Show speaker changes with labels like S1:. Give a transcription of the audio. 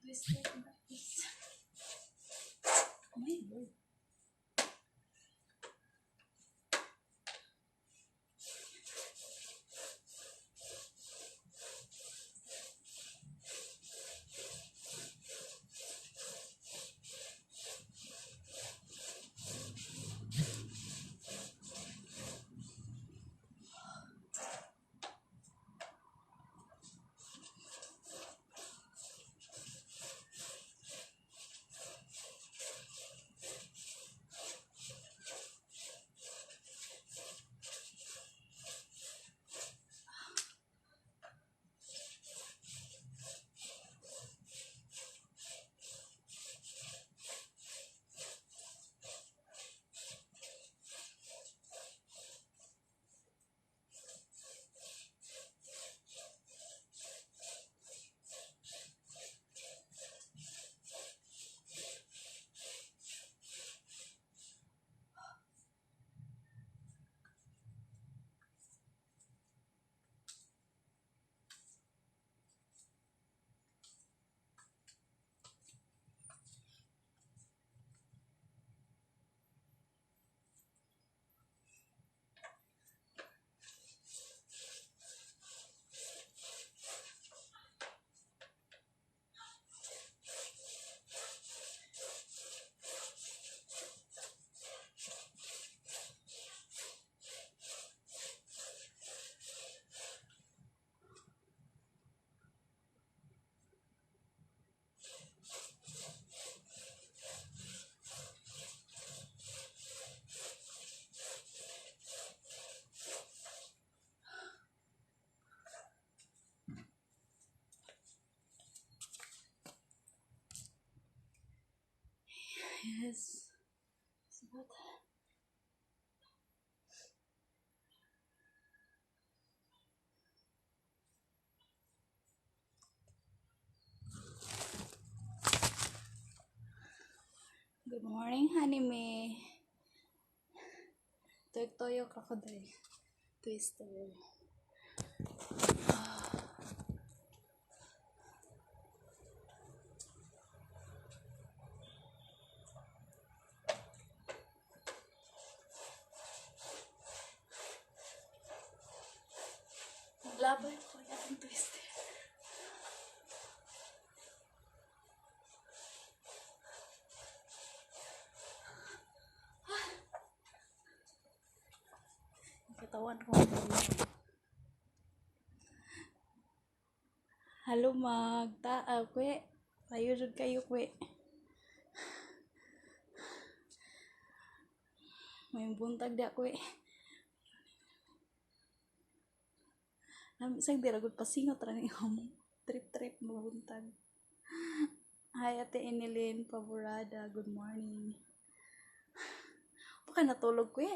S1: Twisted na is. Oh my Lord. Yes. So what? Good morning, honey me. Toyo crocodile. Twister. Laban ko yung twister. Katawan ko. Halo magtaa, kwe. Tayo jud kayo, kwe. May buntag da, kwe. Isang diragod pasingot ra ni mo. Trip mabuntag. Hi, Ate Enilyn Paborada. Good morning. Baka natulog, kwe.